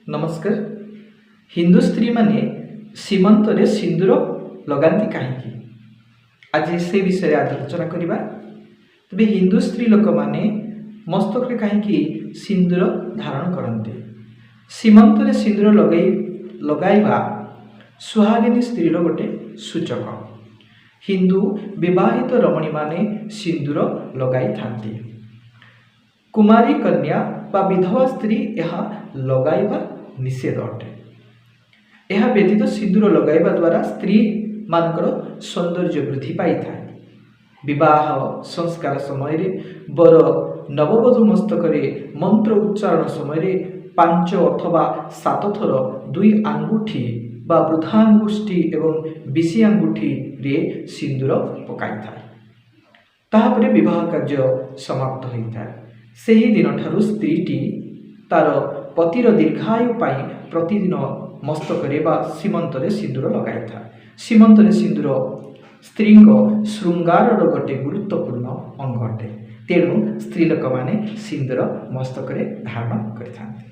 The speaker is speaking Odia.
ନମସ୍କାର। ହିନ୍ଦୁ ସ୍ତ୍ରୀମାନେ ସୀମନ୍ତରେ ସିନ୍ଦୁର ଲଗାନ୍ତି କାହିଁକି, ଆଜି ସେ ବିଷୟରେ ଆଲୋଚନା କରିବା। ତେବେ ହିନ୍ଦୁ ସ୍ତ୍ରୀ ଲୋକମାନେ ମସ୍ତକରେ କାହିଁକି ସିନ୍ଦୁର ଧାରଣ କରନ୍ତି? ସୀମନ୍ତରେ ସିନ୍ଦୁର ଲଗାଇବା ସୁହାଗିନୀ ସ୍ତ୍ରୀର ଗୋଟେ ସୂଚକ। ହିନ୍ଦୁ ବିବାହିତ ରମଣୀମାନେ ସିନ୍ଦୁର ଲଗାଇଥାନ୍ତି। କୁମାରୀ କନ୍ୟା ବା ବିଧବା ସ୍ତ୍ରୀ ଏହା ଲଗାଇବା ନିଷେଧ ଅଟେ। ଏହା ବ୍ୟତୀତ ସିନ୍ଦୁର ଲଗାଇବା ଦ୍ୱାରା ସ୍ତ୍ରୀମାନଙ୍କର ସୌନ୍ଦର୍ଯ୍ୟ ବୃଦ୍ଧି ପାଇଥାଏ। ବିବାହ ସଂସ୍କାର ସମୟରେ ବର ନବବଧୂ ମସ୍ତକରେ ମନ୍ତ୍ର ଉଚ୍ଚାରଣ ସମୟରେ 5 ଅଥବା 7 ଥର ଦୁଇ ଆଙ୍ଗୁଠି ବା ବୃଦ୍ଧା ଆଙ୍ଗୁଠି ଏବଂ ବିଶି ଆଙ୍ଗୁଠିରେ ସିନ୍ଦୁର ପକାଇଥାଏ। ତାହାପରେ ବିବାହ କାର୍ଯ୍ୟ ସମାପ୍ତ ହୋଇଥାଏ। ସେହି ଦିନଠାରୁ ସ୍ତ୍ରୀଟି ତାର ପତିର ଦୀର୍ଘାୟୁ ପାଇଁ ପ୍ରତିଦିନ ମସ୍ତକରେ ବା ସୀମନ୍ତରେ ସିନ୍ଦୁର ଲଗାଇଥାଏ। ସୀମନ୍ତରେ ସିନ୍ଦୁର ସ୍ତ୍ରୀଙ୍କ ଶୃଙ୍ଗାରର ଗୋଟେ ଗୁରୁତ୍ୱପୂର୍ଣ୍ଣ ଅଙ୍ଗ ଅଟେ। ତେଣୁ ସ୍ତ୍ରୀ ଲୋକମାନେ ସିନ୍ଦୁର ମସ୍ତକରେ ଧାରଣ କରିଥାନ୍ତି।